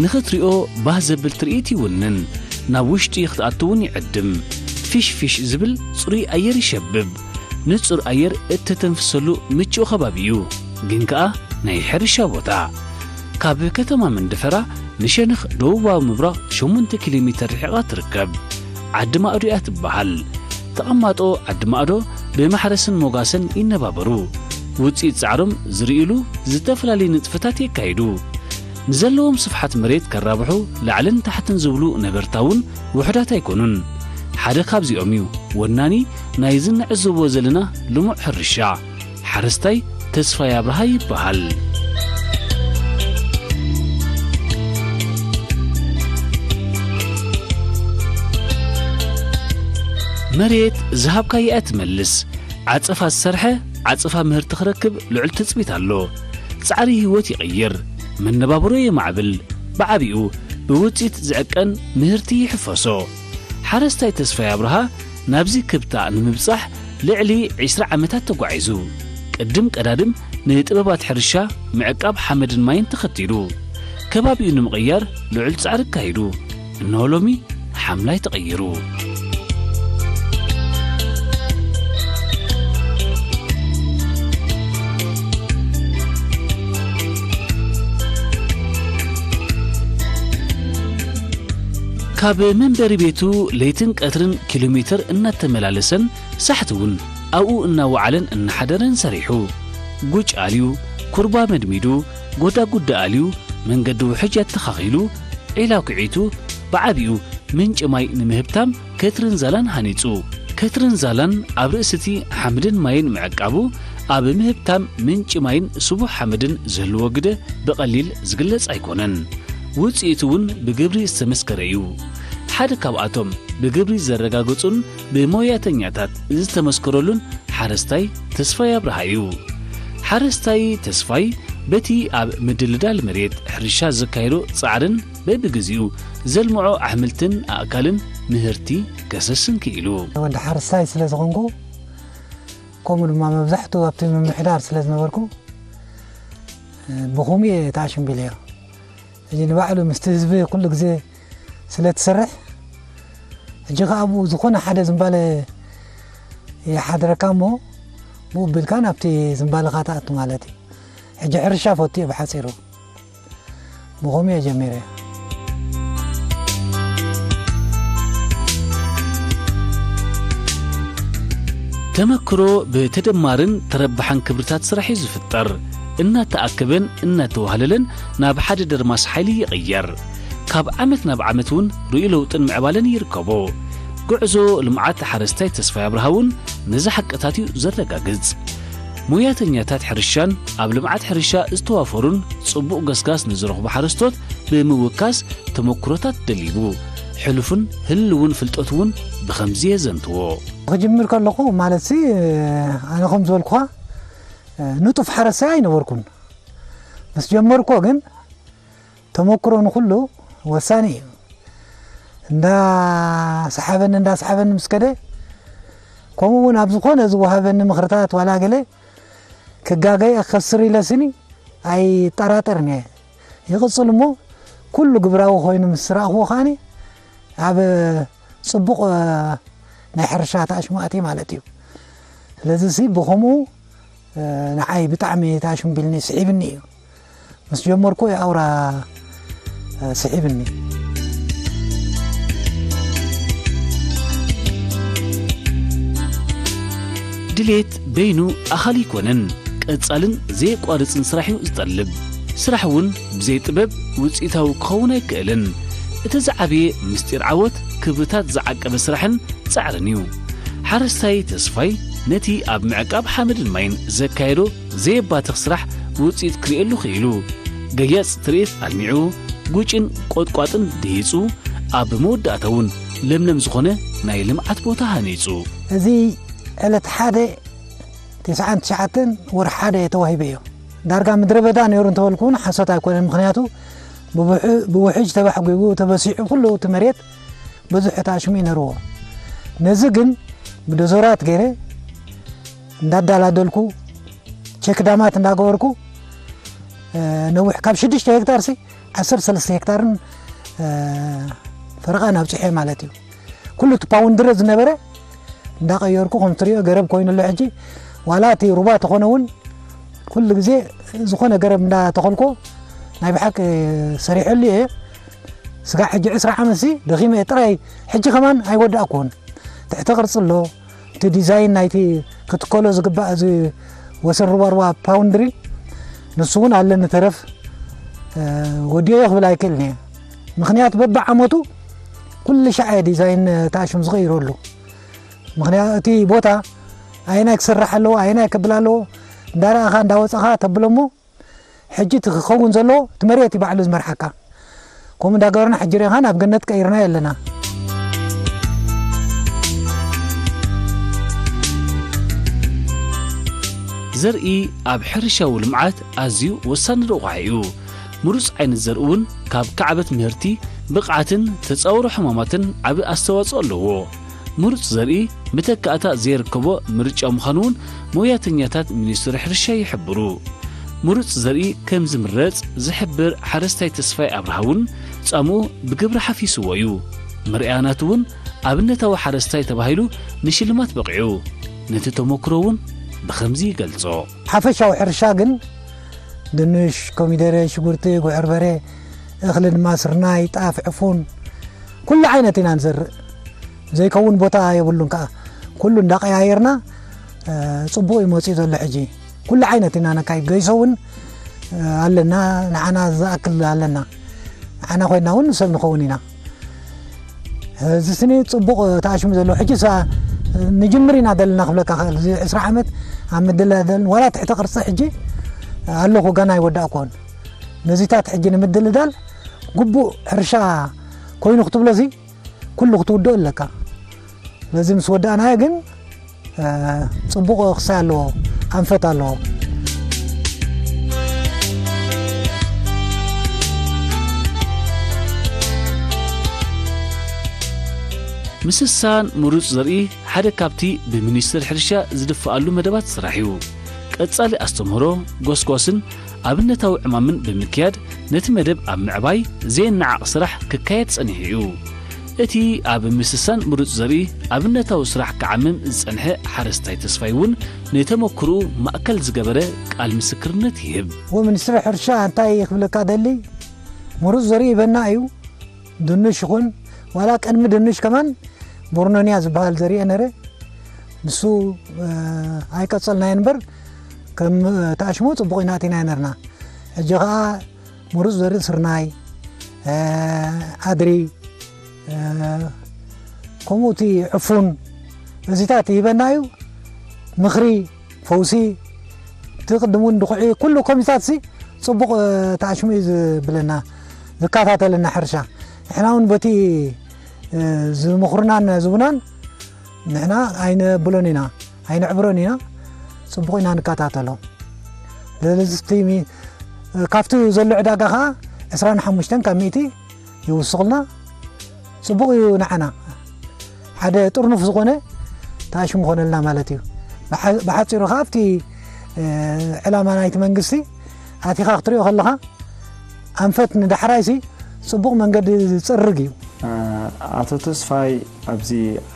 ንኽትሪኦ ባህ ዘብል ትርኢት ይውንን። ናብ ውሽጢ ክትኣቱ እውን ይዕድም። ፊሽ ፊሽ ዝብል ጽሩይ ኣየር ይሸብብ። ንጹር ኣየር እተተንፍሰሉ ምቹእ ከባቢ እዩ። ግን ከኣ ናይ ሕርሻ ቦታ። ካብ ከተማ መንደፈራ ንሸነኽ ደቡባዊ ምብራቕ ሸሞንተ ኪሎ ሜተር ርሒቓ ትርከብ። ዓዲ ማእዶ እያ ትበሃል። ተቐማጦ ዓዲ ማእዶ ብማሕረስን ሞጋሰን ይነባበሩ። ውጽኢት ጻዕሮም ዝርእይሉ ዝተፈላለዩ ንጥፈታት የካይዱ። ንዘለዎም ስፍሓት መሬት ከራብሑ ላዕልን ታሕትን ዝብሉ ነበርታ እውን ውሑዳት ኣይኮኑን። ሓደ ካብዚኦም እዩ ወናኒ ናይዚ ንዕዘቦ ዘለና ልሙዕ ሕርሻ። ሓረስታይ ተስፋይ ኣብርሃ ይበሃል። መሬት ዝሃብካያ እያ ትመልስ። ዓጸፋ ዝሰርሐ ዓጸፋ ምህርቲ ክረክብ ልዑል ትጽቢት ኣሎ። ጻዕሪ ህይወት ይቕይር፣ መነባብሮ የማዕብል፣ ብዓቢኡ ብውጽኢት ዝዕቀን ምህርቲ ይሕፈሶ። ሓረስታይ ተስፋይ ኣብርሃ ናብዚ ክብታእ ንምብጻሕ ልዕሊ ዕስራ ዓመታት ተጓዒዙ። ቅድም ቀዳድም ንጥበባት ሕርሻ ምዕቃብ ሓመድን ማይን ተኸቲሉ። ከባቢኡ ንምቕያር ልዑል ጻዕሪ ኣካይዱ። እነሆ ሎሚ ሓምላይ ተቐይሩ። ካብ መንበሪ ቤቱ ለይትን ቀትርን ኪሎ ሜተር እናተመላለሰን ሳሕቲ እውን ኣብኡ እናወዓለን እናሓደረን ሰሪሑ። ጉጭ ኣልዩ፣ ኩርባ መድሚዱ፣ ጎዳጉዲ ኣልዩ፣ መንገዲ ውሕጅ ኣተኻኺሉ፣ ዒላ ኩዒቱ፣ ብዓቢኡ ምንጪ ማይ ንምህብታም ከትርን ዛላን ሃኒጹ። ከትርን ዛላን ኣብ ርእሲ እቲ ሓመድን ማይን ምዕቃቡ፣ ኣብ ምህብታም ምንጪ ማይን ስቡሕ ሓመድን ዝህልዎ ግደ ብቐሊል ዝግለጽ ኣይኮነን። ውጽኢቱ እውን ብግብሪ ዝተመስከረ እዩ። ሓደ ካብኣቶም ብግብሪ ዘረጋገጹን ብሞያተኛታት ዝተመስከረሉን ሓረስታይ ተስፋይ ኣብርሃ እዩ። ሓረስታይ ተስፋይ በቲ ኣብ ምድልዳል መሬት ሕርሻ ዘካየዶ ጻዕርን በብግዜኡ ዘልምዖ ኣሕምልትን ኣእካልን ምህርቲ ከሰስን ክኢሉ። ወዲ ሓረስታይ ስለ ዝኾንኩ፣ ከምኡ ድማ መብዛሕትኡ ኣብቲ ምምሕዳር ስለ ዝነበርኩ፣ ብኹምኡ እየ ተኣሽምቢለዮ። ሕጂ ንባዕሉ ምስቲ ህዝቢ ኩሉ ግዜ ስለ ትሰርሕ፣ ሕጂ ከኣ ብኡ ዝኾነ ሓደ ዝምባለ ይሓድረካ እሞ፣ ብኡ ቢልካ ናብቲ ዝምባለኻ ትኣቱ ማለት እዩ። ሕጂ ሕርሻ ፈቱ እየ ብሓጺሩ። ብኸምኡ እየ ጀሚረ። ተመክሮ ብተደማርን ተረባሕን ክብርታት ስራሕ እዩ ዝፍጠር። እናተኣከበን እናተዋህለለን ናብ ሓደ ደርማስ ሓይሊ ይቕየር። ካብ ዓመት ናብ ዓመት እውን ርእዩ ለውጥን ምዕባለን ይርከቦ። ጉዕዞ ልምዓት ሓረስታይ ተስፋይ ኣብርሃ እውን ነዚ ሓቅታት እዩ ዘረጋግጽ። ሞያተኛታት ሕርሻን ኣብ ልምዓት ሕርሻ ዝተዋፈሩን ጽቡቕ ገስጋስ ንዝረኽቡ ሓረስቶት ብምውካስ ተመክሮታት ደሊቡ፣ ሕሉፍን ህልውን ፍልጠቱ እውን ብኸምዚ የዘንትዎ። ክጅምር ከለኹ ማለትሲ፣ ኣነ ከም ዝበልኩኻ፣ ንጡፍ ሓረስታይ ኣይነበርኩን። ምስ ጀመርኩ ግን ተመክሮ ንኹሉ ወሳኒ እዩ። እንዳሰሓበኒ፣ እንዳሰሓበኒ ምስ ከደ፣ ከምኡ እውን ኣብ ዝኾነ ዝወሃበኒ ምኽርታት ዋላ ገለ ክጋገየ ክኸስር ኢለ ስኒ ኣይጠራጠርን እየ። ይቕጽል እሞ ኩሉ ግብራዊ ኮይኑ ምስ ረኣኽዎ ከኣኒ ኣብ ጽቡቕ ናይ ሕርሻ ተኣሽሙ ኣትየ ማለት እዩ። ስለዚ ሲ ብኸምኡ ንዓይ ብጣዕሚ ተኣሽምቢልኒ፣ ስሒብኒ እዩ። ምስ ጀመርኩ ኣውራ ስሒብኒ። ድሌት በይኑ ኣኻሊ ኣይኮነን፣ ቀጻልን ዘየቋርጽን ስራሕ እዩ ዝጠልብ። ስራሕ እውን ብዘይ ጥበብ ውጽኢታዊ ክኸውን ኣይክእልን። እቲ ዝዓበየ ምስጢር ዓወት ክብርታት ዝዓቀበ ስራሕን ጻዕርን እዩ። ሓረስታይ ተስፋይ ነቲ ኣብ ምዕቃብ ሓመድን ማይን ዘካየዶ ዘየባትኽ ስራሕ ውጽኢት ክርእየሉ ክኢሉ። ገያጽ ትርኢት ኣልሚዑ፣ ጉጭን ቆጥቋጥን ድሂጹ፣ ኣብ መወዳእታ እውን ለምለም ዝኾነ ናይ ልምዓት ቦታ ሃኒጹ። እዚ ዕለት ሓደ፣ ትስዓን ትሽዓተን ወርሒ ሓደ ተዋሂበዮ። ዳርጋ ምድረ በዳ ነይሩ እንተበልኩ እውን ሓሶት ኣይኮነን። ምኽንያቱ ብውሑ-፣ ብውሕጅ ተባሕጒጉ ተበሲዑ ኩሉ እቲ መሬት ብዙሕ ተኣሽሙ እዩ ነይርዎ። ነዚ ግን ብዶዘራት ገይረ እንዳዳላደልኩ፣ ቼክ ዳማት እንዳገበርኩ፣ እ፣ ነዊሕ ካብ ሽዱሽተ ሄክታር ሲ ዓሰርተ ሰለስተ ሄክታርን ፈረቓን ኣብፅሐ ማለት እዩ። ኩሉ እቲ ፓውንድሪ ዝነበረ እንዳቐየርኩ ከም ትሪኦ ገረብ ኮይኑ ኣሎ ሕጂ። ዋላ እቲ ሩባ ተኾነ እውን ኩሉ ግዜ ዝኾነ ገረብ እንዳተኸልኮ ናይ ብሓቂ ሰሪሐሉ እየ። ስጋዕ ሕጂ ዕስራ ዓመት ሲ ደኺመ እየ ጥራይ። ሕጂ ከማን ኣይወዳእኩን። ትሕቲ ቅርፂ ኣሎ። እቲ ዲዛይን ናይቲ ክትከሎ ዝግባእ እዚ ወሰን ሩባ ሩባ ፓውንድሪ ንሱ እውን ኣለኒ ተረፍ ወዲዮ ክብል ኣይክእልን እየ። ምክንያት በብዓመቱ ኩሉ ሻዕ እየ ዲዛይን ተኣሽም ዝቐይረሉ። ምክንያት እቲ ቦታ ኣየናይ ክስራሕ ኣለዎ ኣየናይ ክብል ኣለዎ እንዳረኣኻ እንዳወፃኻ ተብሎ እሞ ሕጂ እቲ ክኸውን ዘለዎ እቲ መሬት እዩ ባዕሉ ዝመርሓካ። ከምኡ እንዳገበርና ሕጂ ርኢኻ ናብ ገነት ቀይርና ኣለና። ዘርኢ ኣብ ሕርሻዊ ልምዓት ኣዝዩ ወሳኒ ረቋሒ እዩ። ምሩፅ ዓይነት ዘርኢ እውን ካብ ካዕበት ምህርቲ፣ ብቕዓትን ተፃውሮ ሕማማትን ዓቢ ኣስተዋፅኦ ኣለዎ። ምሩፅ ዘርኢ መተካእታ ዘይርከቦ ምርጫ ምዃኑ እውን ሞያተኛታት ሚኒስትሪ ሕርሻ ይሕብሩ። ምሩፅ ዘርኢ ከም ዝምረፅ ዝሕብር ሓረስታይ ተስፋይ ኣብርሃ እውን ፃምኡ ብግብሪ ሓፊስዎ እዩ። መርኣያ ናቱ እውን ኣብነታዊ ሓረስታይ ተባሂሉ ንሽልማት በቒዑ። ነቲ ተመክሮ እውን ብኸምዚ ይገልጾ። ሓፈሻዊ ሕርሻ ግን ድንሽ፣ ኮሚደረ፣ ሽጉርቲ፣ ጉዕ በርበረ፣ እኽሊ ድማ ስርናይ፣ ጣፍ፣ ዕፉን ኩሉ ዓይነት ኢና ንዘርእ። ዘይከውን ቦታ የብሉን ከኣ ኩሉ እንዳቀያየርና ጽቡቕ እዩ መጺኡ ዘሎ ሕጂ። ኩሉ ዓይነት ኢና ነካይድ። ገይሶ እውን ኣለና፣ ንዓና ዝኣክል ኣለና። ንዓና ኮይና እውን ሰብ ንኸውን ኢና። እዚ ስኒ ጽቡቕ ተኣሽሙ ዘሎ ሕጂ ንጅምር ኢና ዘለና ክብለካ ክእል። እዚ ዕስራ ዓመት ኣብ ምድላደል ዋላ ትሕቲ ቅርጺ ሕጂ ኣለኹ፣ ገና ኣይወዳእኩን። ነዚታት ሕጂ ንምድልዳል ግቡእ ሕርሻ ኮይኑ ክትብሎ እዚ ኩሉ ክትውድኦ ኣለካ። ስለዚ ምስ ወዳእናዮ ግን ጽቡቕ ክሳይ ኣለዎ፣ ኣንፈት ኣለዎ። ምስሳን ምሩጽ ዘርኢ ሓደ ካብቲ ብሚኒስትሪ ሕርሻ ዝድፍኣሉ መደባት ስራሕ እዩ። ቀጻሊ ኣስተምህሮ፣ ጎስጓስን ኣብነታዊ ዕማምን ብምክያድ ነቲ መደብ ኣብ ምዕባይ ዘየነዓቕ ስራሕ ክካየድ ጸኒሑ እዩ። እቲ ኣብ ምስሳን ምሩጽ ዘርኢ ኣብነታዊ ስራሕ ክዓምም ዝጸንሐ ሓረስታይ ተስፋይ እውን ንተመክርኡ ማእከል ዝገበረ ቃል ምስክርነት ይህብ። ወሚኒስትሪ ሕርሻ እንታይ ክብለካ ደሊ፣ ምሩጽ ዘርኢ ይበና እዩ። ድንሽ ይኹን ዋላ ቅድሚ ድንሽ ከማን ቦርኖንያ ዝበሃል ዘሪአ ነረ። ንሱ ኣይቀጸልናዮ እምበር ከም ተኣሽሞ ጽቡቕ ኢና ኣቲና ነርና። ሕጂ ኸኣ ምሩጽ ዘርኢ ስርናይ፣ ኣድሪ፣ ከምኡ እቲ ዕፉን እዚታት ይህበና እዩ። ምኽሪ፣ ፈውሲ፣ እቲ ቅድም እውን ድኹዒ ኩሉ ኮሚታት ሲ ጽቡቕ ተኣሽሙ እዩ ዝብለና ዝከታተለና ሕርሻ። ንሕና እውን በቲ ዝምኽሩናን ዝብናን ንሕና ኣይነብሎን ኢና ኣይነዕብሮን ኢና። ጽቡቕ ኢና ንከታተሎ። ስለዚ እቲ ካብቲ ዘሎ ዕዳጋ ኸዓ ዕስራን ሓሙሽተን ካብ ሚእቲ ይውስኹልና። ጽቡቕ እዩ ንዓና ሓደ ጥርኑፍ ዝኾነ ተኣሽሙ ኮነልና ማለት እዩ። ብሓጺሩ ኸዓ ኣብቲ ዕላማ ናይቲ መንግስቲ ኣቲኻ ክትሪኦ ከለኻ ኣንፈት ንዳሕራይሲ ጽቡቕ መንገዲ ዝጽርግ እዩ። ኣቶ ተስፋይ ኣብዚ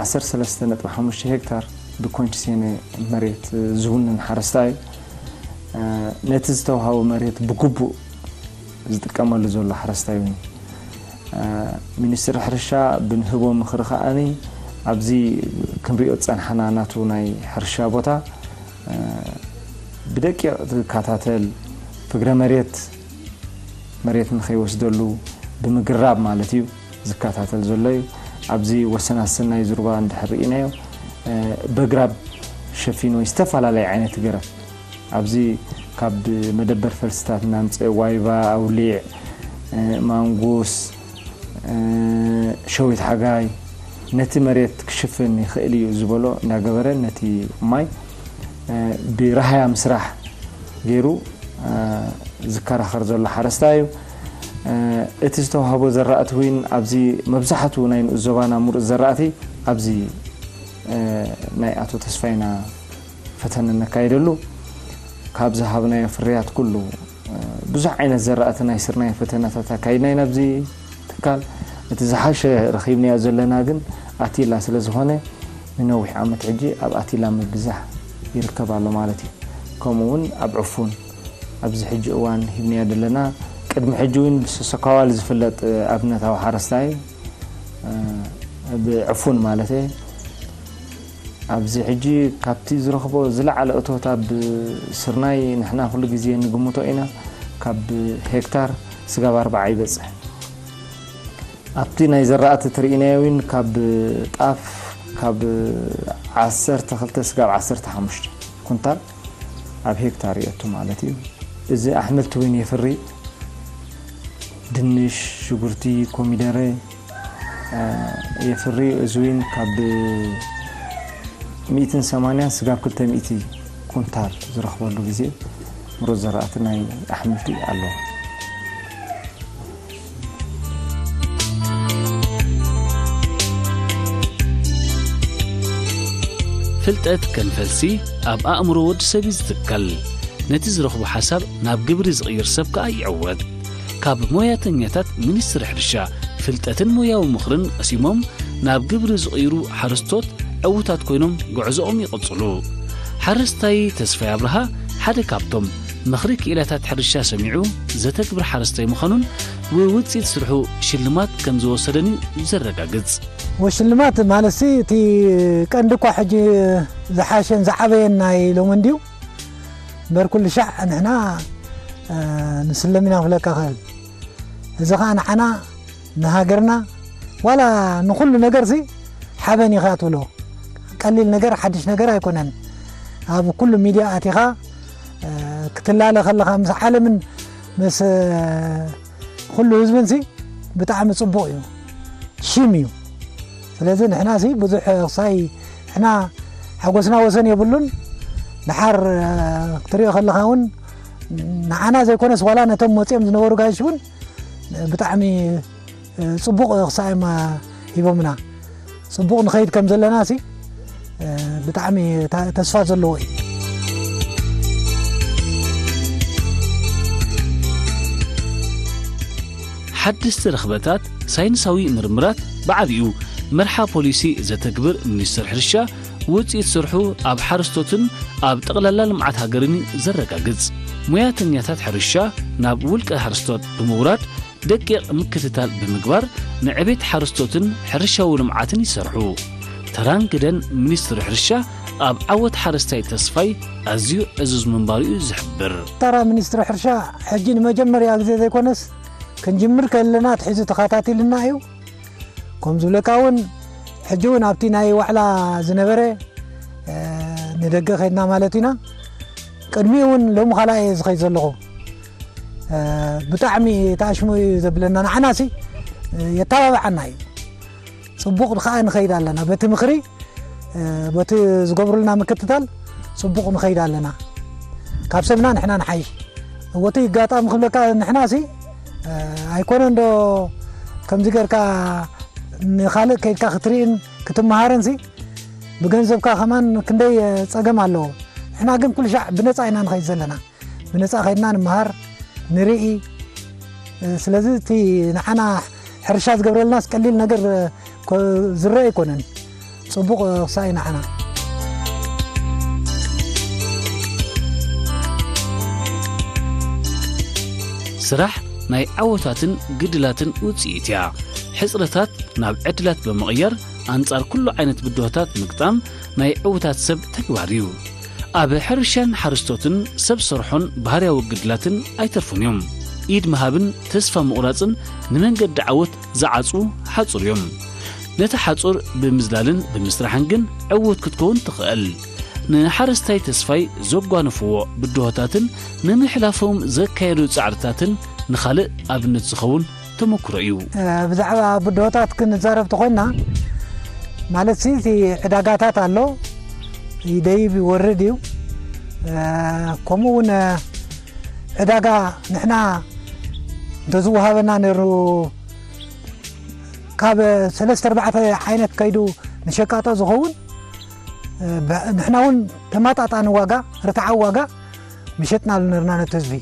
ዓሰርተ ሰለስተ ነጥቢ ሓሙሽተ ሄክታር ብኮንሲየኒ መሬት ዝውንን ሓረስታይ እዩ። ነቲ ዝተውሃቦ መሬት ብግቡእ ዝጥቀመሉ ዘሎ ሓረስታይ እውን እዩ። ሚኒስትሪ ሕርሻ ብንህቦ ምኽሪ ከኣ ኣብዚ ክንሪኦ ዝጸንሓና ናቱ ናይ ሕርሻ ቦታ ብደቂቕ ዝከታተል፣ ፍግረ መሬት መሬት ንኸይወስደሉ ብምግራብ ማለት እዩ ዝከታተል ዘሎ እዩ። ኣብዚ ወሰን ኣሰናይ ዝሩባ እንድሕር ርኢናዮ በግራብ ሸፊኑ ወይ ዝተፈላለየ ዓይነት ገረብ ኣብዚ ካብ መደበር ፈልስታት እናምፀ ዋይባ፣ ኣውሊዕ፣ ማንጉስ፣ ሸዊት ሓጋይ ነቲ መሬት ክሽፍን ይኽእል እዩ ዝበሎ እንዳገበረ ነቲ ማይ ብራህያ ምስራሕ ገይሩ ዝከራኸር ዘሎ ሓረስታይ እዩ። እቲ ዝተዋህቦ ዘራእቲ እውን ኣብዚ መብዛሕትኡ ናይ ንኡስ ዞባና ምሩፅ ዘራእቲ ኣብዚ ናይ ኣቶ ተስፋይና ፈተነ ነካይደሉ ካብ ዝሃብናዮ ፍርያት ኩሉ ብዙሕ ዓይነት ዘራእቲ ናይ ስርናይ ፈተናታት ኣካይድና ኢና ኣብዚ ትካል። እቲ ዝሓሸ ረኺብናዮ ዘለና ግን ኣቲላ ስለ ዝኾነ፣ ንነዊሕ ዓመት ሕጂ ኣብ ኣቲላ ምብዛሕ ይርከብ ኣሎ ማለት እዩ። ከምኡ እውን ኣብ ዕፉን ኣብዚ ሕጂ እዋን ሂብናዮ ዘለና፣ ቅድሚ ሕጂ እውን ብሰሰኳዋል ዝፍለጥ ኣብነታዊ ሓረስታይ፣ እ፣ ብዕፉን ማለት እየ። ኣብዚ ሕጂ ካብቲ ዝረኽቦ ዝለዓለ እቶት ኣብ ስርናይ ንሕና ኩሉ ግዜ ንግምቶ ኢና፣ ካብ ሄክታር ስጋብ ኣርብዓ ይበጽሕ። ኣብቲ ናይ ዘራእቲ ትርኢናዮ እውን ካብ ጣፍ ካብ ዓሰርተ ክልተ ስጋብ ዓሰርተ ሓሙሽተ ኩንታል ኣብ ሄክታር ይእቱ ማለት እዩ። እዚ ኣሕምልቲ እውን የፍሪ፣ ድንሽ፣ ሽጉርቲ፣ ኮሚደረ፣ እ፣ የፍሪ። እዚ እውን ካብ ሚእትን ሰማንያን ስጋብ ክልተ ሚእቲ ኩንታል ዝረኽበሉ ግዜ ምሩፅ ዘራእቲ ናይ ኣሕምልቲ ኣሎ። ፍልጠት ከም ፈልሲ ኣብ ኣእምሮ ወዲ ሰብ እዩ ዝትከል። ነቲ ዝረኽቦ ሓሳብ ናብ ግብሪ ዝቕይር ሰብ ከኣ ይዕወት። ካብ ሞያተኛታት ሚኒስትሪ ሕርሻ ፍልጠትን ሞያዊ ምኽርን ቀሲሞም ናብ ግብሪ ዝቕይሩ ሓረስቶት ዕዉታት ኮይኖም ጉዕዞኦም ይቕጽሉ። ሓረስታይ ተስፋይ ኣብርሃ ሓደ ካብቶም ምኽሪ ክኢላታት ሕርሻ ሰሚዑ ዘተግብር ሓረስታይ ምዃኑን ብውጽኢት ስርሑ ሽልማት ከም ዝወሰደን እዩ ዘረጋግጽ። ወሽልማት ማለትሲ እቲ ቀንዲ እኳ ሕጂ ዝሓሸን ዝዓበየን ናይ ሎሚ እንድዩ። እምበር ኩሉ ሻዕ ንሕና፣ እ፣ ንስለም ኢና ክብለካ እኽእል። እዚ ኸኣ ንዓና ንሃገርና ዋላ ንኹሉ ነገርሲ ሓበን ኢኻ ትብሎ። ቀሊል ነገር ሓድሽ ነገር ኣይኮነን። ኣብ ኩሉ ሚድያ ኣቲኻ፣ እ፣ ክትላለ ከለኻ ምስ ዓለምን ምስ፣ እ፣ ኩሉ ህዝብንሲ ብጣዕሚ ጽቡቕ እዩ። ሽም እዩ። ስለዚ ንሕናሲ ብዙሕ ክሳይ ንሕና ሓጎስና ወሰን የብሉን። ድሓር፣ እ፣ ክትሪኦ ከለኻ እውን ንዓና ዘይኮነስ ዋላ ነቶም መጺኦም ዝነበሩ ጋይሽ እውን ብጣዕሚ፣ እ፣ ጽቡቕ ክሳይ ሂቦምና። ጽቡቕ ንኸይድ ከም ዘለናሲ፣ እ፣ ብጣዕሚ ተ-፣ ተስፋ ዘለዎ እዩ። ሓደስቲ ረኽበታት ሳይንሳዊ ምርምራት ብዓቢኡ መርሓ ፖሊሲ ዘተግብር ሚኒስትር ሕርሻ ውጽኢት ስርሑ ኣብ ሓረስቶትን ኣብ ጠቕላላ ልምዓት ሃገርን እዩ ዘረጋግጽ። ሞያተኛታት ሕርሻ ናብ ውልቀ ሓረስቶት ብምውራድ ደቂቕ ምክትታል ብምግባር ንዕቤት ሓረስቶትን ሕርሻዊ ልምዓትን ይሰርሑ። ተራን ግደን ሚኒስትሪ ሕርሻ ኣብ ዓወት ሓረስታይ ተስፋይ ኣዝዩ ዕዙዝ ምንባሩ እዩ ዝሕብር። ተራ ሚኒስትሪ ሕርሻ ሕጂ ንመጀመርያ ግዜ ዘይኮነስ ክንጅምር ከለና ኣትሒዙ ተኸታቲልና እዩ። ከም ዝብለካ እውን ሕጂ እውን ኣብቲ ናይ ዋዕላ ዝነበረ፣ እ፣ ንደገ ከይድና ማለት ኢና። ቅድሚኡ እውን ሎሚ ካልኣይ እየ ዝኸይድ ዘለኹ። እ፣ ብጣዕሚ ተኣሽሙ እዩ ዘብለና። ንዓናሲ፣ እ፣ የተባብዓና እዩ። ጽቡቕ ከዓ ንኸይድ ኣለና። በቲ ምኽሪ፣ እ፣ በቲ ዝገብሩልና ምክትታል ጽቡቕ ንኸይድ ኣለና። ካብ ሰብና ንሕና ንሓይሽ። ወቲ ኣጋጣሚ ክብለካ ንሕናሲ፣ እ፣ ኣይኮነን ዶ ከምዚ ጌርካ ንኻልእ ከይድካ ክትርእን ክትመሃርን ሲ ብገንዘብካ ከማን ክንደይ ጸገም ኣለዎ። ንሕና ግን ኩሉ ሻዕ ብነጻ ኢና ንኸይድ ዘለና። ብነጻ ከይድና ንምሃር፣ ንርኢ። ስለዚ እቲ ንዓና ሕርሻ ዝገብረልናስ ቀሊል ነገር ኮ-፣ ዝረአ ኣይኮነን። ጽቡቕ ክሳይ ንዓና። ስራሕ ናይ ዓወታትን ግድላትን ውጽኢት እያ። ሕጽረታት ናብ ዕድላት ብምቕያር ኣንጻር ኩሉ ዓይነት ብድሆታት ምግጣም ናይ ዕዉታት ሰብ ተግባር እዩ። ኣብ ሕርሻን ሓረስቶትን ሰብ ሰርሖን ባህርያዊ ግድላትን ኣይተርፉን እዮም። ኢድ ምሃብን ተስፋ ምቑራጽን ንመንገዲ ዓወት ዝዓጽዉ ሓጹር እዮም። ነቲ ሓጹር ብምዝላልን ብምስራሕን ግን ዕዉት ክትከውን ትኽእል። ንሓረስታይ ተስፋይ ዘጓነፍዎ ብድሆታትን ንምሕላፎም ዘካየዱ ጻዕርታትን ንኻልእ ኣብነት ዝኸውን ተመክሮ እዩ። ብዛዕባ ብድሆታት ክንዛረብ ተኾይና፣ ማለት ሲ፣ እቲ ዕዳጋታት ኣሎ፣ ይደይብ ይወርድ እዩ። ከምኡ እውን ዕዳጋ ንሕና እንተዝወሃበና ነይሩ፣ ካብ ሰለስተ ኣርባዕተ ዓይነት ከይዱ ንሸቃጦ ዝኸውን፣ ብ-፣ ንሕና እውን ተመጣጣኒ ዋጋ፣ ርትዓዊ ዋጋ ምሸጥናሉ ነርና ነቲ ህዝቢ።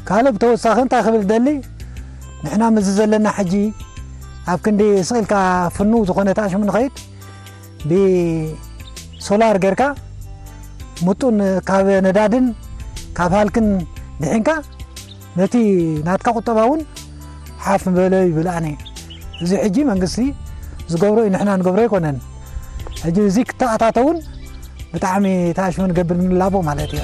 ካልእ ብተወሳኺ እንታይ ክብል ደሊ፣ ንሕና ምስዚ ዘለና ሕጂ ኣብ ክንዲ ስቕ ኢልካ ፍኑው ዝኾነ ተኣሽሙ ንኸይድ፣ ብሶላር ጌርካ፣ ምጡን ካብ ነዳድን ካብ ሃልክን ድሒንካ፣ ነቲ ናትካ ቁጠባ እውን ሓፍ በለ ይብል። ኣነ እዚ ሕጂ መንግስቲ ዝገብሮ እዩ፣ ንሕና ንገብሮ ኣይኮነን። ሕጂ እዚ ክተኣታተውን ብጣዕሚ ተኣሽሙ ንገብር ንላቦ ማለት እዩ።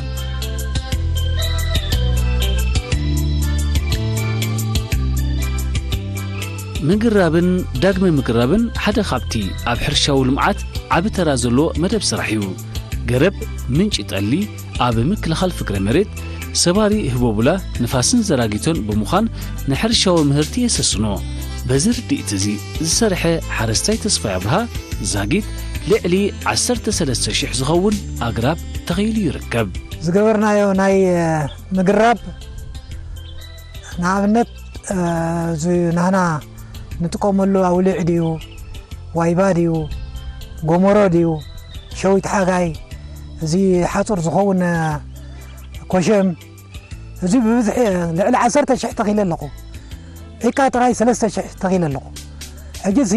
ምግራብን ዳግመ ምግራብን ሓደ ካብቲ ኣብ ሕርሻዊ ልምዓት ዓቢ ተራ ዘለዎ መደብ ስራሕ እዩ። ገረብ ምንጪ ጠሊ፣ ኣብ ምክልኻል ፍግረ መሬት፣ ሰባሪ ህቦቡላ ንፋስን ዘራጊቶን ብምዃን ንሕርሻዊ ምህርቲ የሰስኖ። በዚ ርድኢት እዚ ዝሰርሐ ሓረስታይ ተስፋይ ኣብርሃ ዛጊት ልዕሊ ዓሰርተ ሰለስተ ሽሕ ዝኸውን ኣግራብ ተኺሉ ይርከብ። ዝገበርናዮ ናይ፣ እ፣ ምግራብ ንኣብነት፣ እ፣ እዚ ናህና ንጥቀመሉ ኣውሊዕ ድዩ፣ ዋይባ ድዩ፣ ጎመሮ ድዩ፣ ሸዊት ሓጋይ፣ እዚ ሓፁር ዝኸውን፣ እ፣ ኮሸም፣ እዚ ብብዝሒ ልዕሊ ዓሰርተ ሽሕ ተኺለ ኣለኹ። ዒቃ ጥራይ ሰለስተ ሽሕ ተኺለ ኣለኹ። ሕጂ እዚ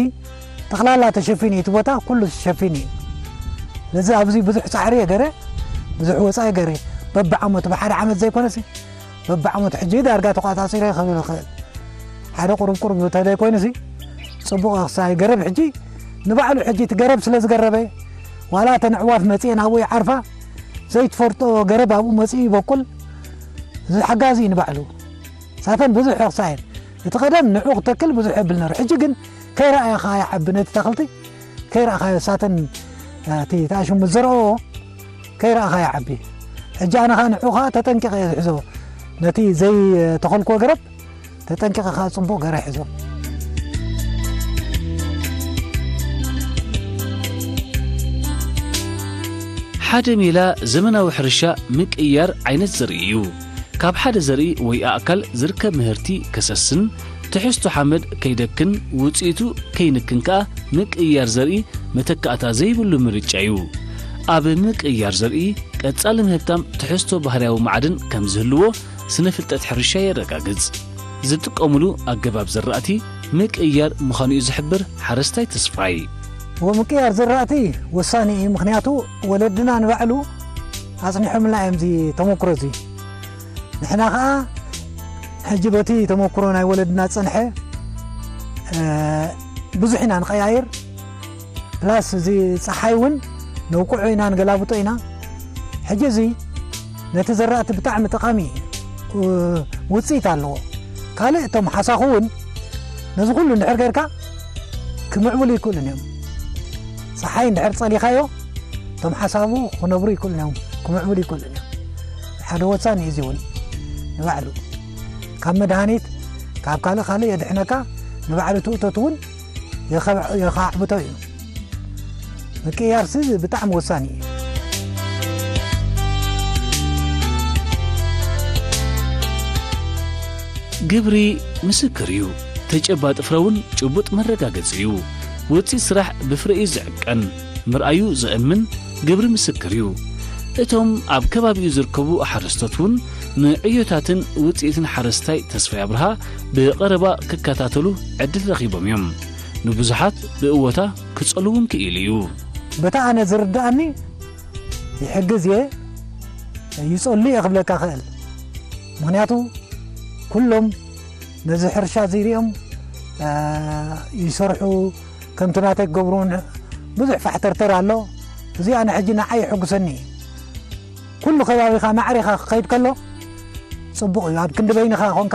ጠቕላላ ተሸፊኑ እዩ፣ እቲ ቦታ ኩሉ ተሸፊኑ እዩ። ስለዚ ኣብዚ ብዙሕ ጻዕሪ እየ ገረ፣ ብዙሕ ወጻኢ ገረ፣ በብዓመቱ ብሓደ ዓመት ዘይኮነሲ፣ በብዓመቱ ሕጂ ዳርጋ ተቋጻጺረ ክብል እኽእል። ሓደ ቁሩብ ቁሩብ እንተዘይኮይኑሲ፣ ጽቡቕ ክሳይ ገረብ ሕጂ ንባዕሉ ሕጂ እቲ ገረብ ስለ ዝገረበ፣ ዋላ እተን ኣዕዋፍ መጺኤን ኣብኡ ይዓርፋ፣ ዘይትፈልጦ ገረብ ኣብኡ መጺኡ ይበቁል። እዚ ሓጋዚ እዩ ንባዕሉ። ሳተን ብዙሕ ክሳየን። እቲ ቀደም ንዑ ክተክል ብዙሕ የብል ነይሩ። ሕጂ ግን ከይረኣኻ ይዓቢ ነቲ ተኽልቲ፣ ከይረኣኻዮ ሳተን፣ እቲ ተኣሽሙ ዝዘርኦ ከይረኣኻ ይዓቢ። ሕጂ ኣነ ኸኣ ንዑ ኸኣ ተጠንቂቐ እየ ዝሕዞ። ነቲ ዘይተኸልክዎ ገረብ ተጠንቂቐ ኸኣ ጽቡቕ ገረ ሕዞ። ሓደ ሜላ ዘመናዊ ሕርሻ ምቅያር ዓይነት ዘርኢ እዩ። ካብ ሓደ ዘርኢ ወይ ኣእካል ዝርከብ ምህርቲ ከሰስን ትሕዝቶ ሓመድ ከይደክን ውጽኢቱ ከይንክን ከኣ ምቅያር ዘርኢ መተካእታ ዘይብሉ ምርጫ እዩ። ኣብ ምቅያር ዘርኢ ቀጻሊ ምህብታም ትሕዝቶ ባህርያዊ ማዕድን ከም ዝህልዎ ስነ ፍልጠት ሕርሻ የረጋግጽ። ዝጥቀሙሉ ኣገባብ ዘራእቲ ምቅያር ምዃኑ እዩ ዝሕብር ሓረስታይ ተስፋይ። ወምቅያር ዘራእቲ ወሳኒ እዩ፣ ምኽንያቱ ወለድና ንባዕሉ ኣጽኒሖምልና እዮም እዚ ተመክሮ እዚ። ንሕና ኸኣ ሕጂ በቲ ተመክሮ ናይ ወለድና ዝጸንሐ፣ እ፣ ብዙሕ ኢና ንቀያይር። ፕላስ እዚ ጸሓይ እውን ነውቅዖ ኢና፣ ንገላብጦ ኢና። ሕጂ እዚ ነቲ ዘራእቲ ብጣዕሚ ጠቓሚ፣ እ፣ ውጽኢት ኣለዎ። ካልእ እቶም ሓሳኹ እውን ነዚ ኩሉ እንድሕር ጌርካ ክምዕብሉ ይክእሉን እዮም። ጸሓይ እንድሕር ጸሊኻዮ፣ እቶም ሓሳቡ ክነብሩ ይክእሉን እዮም፣ ክምዕብሉ ይክእሉን እዮም። ሓደ ወሳኒ እዩ እዚ እውን ንባዕሉ። ካብ መድሃኒት፣ ካብ ካልእ ካልእ የድሕነካ፣ ንባዕሉ እቲ እቶት እውን የኸ-፣ የኻዕብቶ እዩ። ምቅያርሲ ብጣዕሚ ወሳኒ እዩ። ግብሪ ምስክር እዩ። ተጨባጢ ፍረ እውን ጭቡጥ መረጋገጺ እዩ። ውጽኢት ስራሕ ብፍረ እዩ ዝዕቀን። ምርኣዩ ዘእምን ግብሪ ምስክር እዩ። እቶም ኣብ ከባቢኡ ዝርከቡ ሓረስቶት እውን ንዕዮታትን ውጽኢትን ሓረስታይ ተስፋይ ኣብርሃ ብቐረባ ክከታተሉ ዕድል ረኺቦም እዮም። ንብዙሓት ብእወታ ክጸሉ እውን ክኢሉ እዩ። በታ ኣነ ዝርድኣኒ ይሕግዝ እየ፣ ይጸሉ እየ ክብለካ ክእል። ምኽንያቱ ኩሎም ነዚ ሕርሻ እዚ ሪኦም፣ እ፣ ይሰርሑ፣ ከምቲ ናተይ ክገብሩን ብዙሕ ፋሕተርተር ኣሎ። እዚ ኣነ ሕጂ ንዓይ ይሕጉሰኒ እዩ። ኩሉ ከባቢኻ ማዕሪኻ ክኸይድ ከሎ ጽቡቕ እዩ። ኣብ ክንዲ በይንኻ ኾንካ፣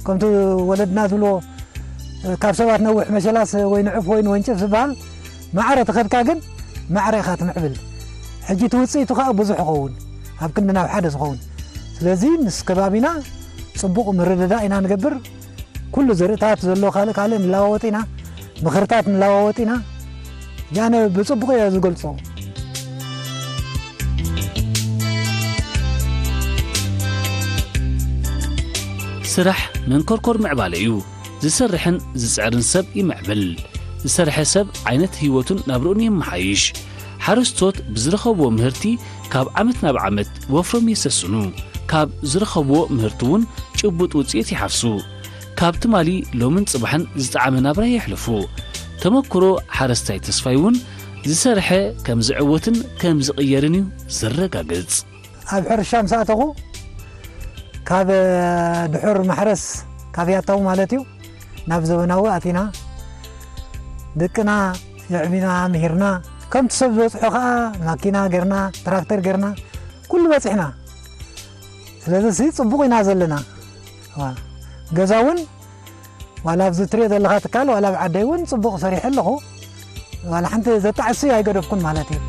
ከምቲ ወለድና ዝብልዎ፣ ካብ ሰባት ነዊሕ መሸላስ ወይ ንዕፍ ወይ ንወንጭፍ ዝበሃል፣ ማዕረ ተኸድካ ግን ማዕረ ኢኻ ትምዕብል። ሕጂ እቲ ውጽኢቱ ኸኣ ብዙሕ ይኸውን፣ ኣብ ክንዲ ናብ ሓደ ዝኸውን። ስለዚ ምስ ከባቢና ጽቡቕ ምርድዳእ ኢና ንገብር። ኩሉ ዘርእታት ዘሎ ካልእ ካልእ ንለዋወጥ ኢና፣ ምኽርታት ንለዋወጥ ኢና። ያነ ብጽቡቕ እየ ዝገልጾ። ስራሕ መንኮርኮር ምዕባለ እዩ። ዝሰርሕን ዝጽዕርን ሰብ ይምዕብል። ዝሰርሐ ሰብ ዓይነት ህይወቱን ናብርኡን የመሓይሽ። ሓረስቶት ብዝረኸብዎ ምህርቲ ካብ ዓመት ናብ ዓመት ወፍሮም የሰስኑ። ካብ ዝረኸብዎ ምህርቲ እውን ጭቡጥ ውፅኢት ይሓፍሱ። ካብ ትማሊ ሎምን ፅባሕን ዝጠዓመ ናብራ የሕልፉ። ተመክሮ ሓረስታይ ተስፋይ እውን ዝሰርሐ ከም ዝዕወትን ከም ዝቕየርን እዩ ዘረጋግፅ። ኣብ ሕርሻ ምስ ኣተኹ ካብ ድሑር ማሕረስ ካብ ያታው ማለት እዩ ናብ ዘበናዊ ኣቲና ደቅና የዕቢና ምሂርና ከምቲ ሰብ ዝበፅሖ ከዓ ማኪና ገርና ትራክተር ገርና ኩሉ በፂሕና። ስለዚ ሲ ፅቡቕ ኢና ዘለና። ዋ፣ ገዛ እውን ዋላ ኣብዚ ትሪኦ ዘለኻ ትካል ዋላ ኣብ ዓደይ እውን ፅቡቕ ሰሪሐ ኣለኹ። ዋላ ሓንቲ ዘጣዕስ ኣይገደፍኩን ማለት እዩ።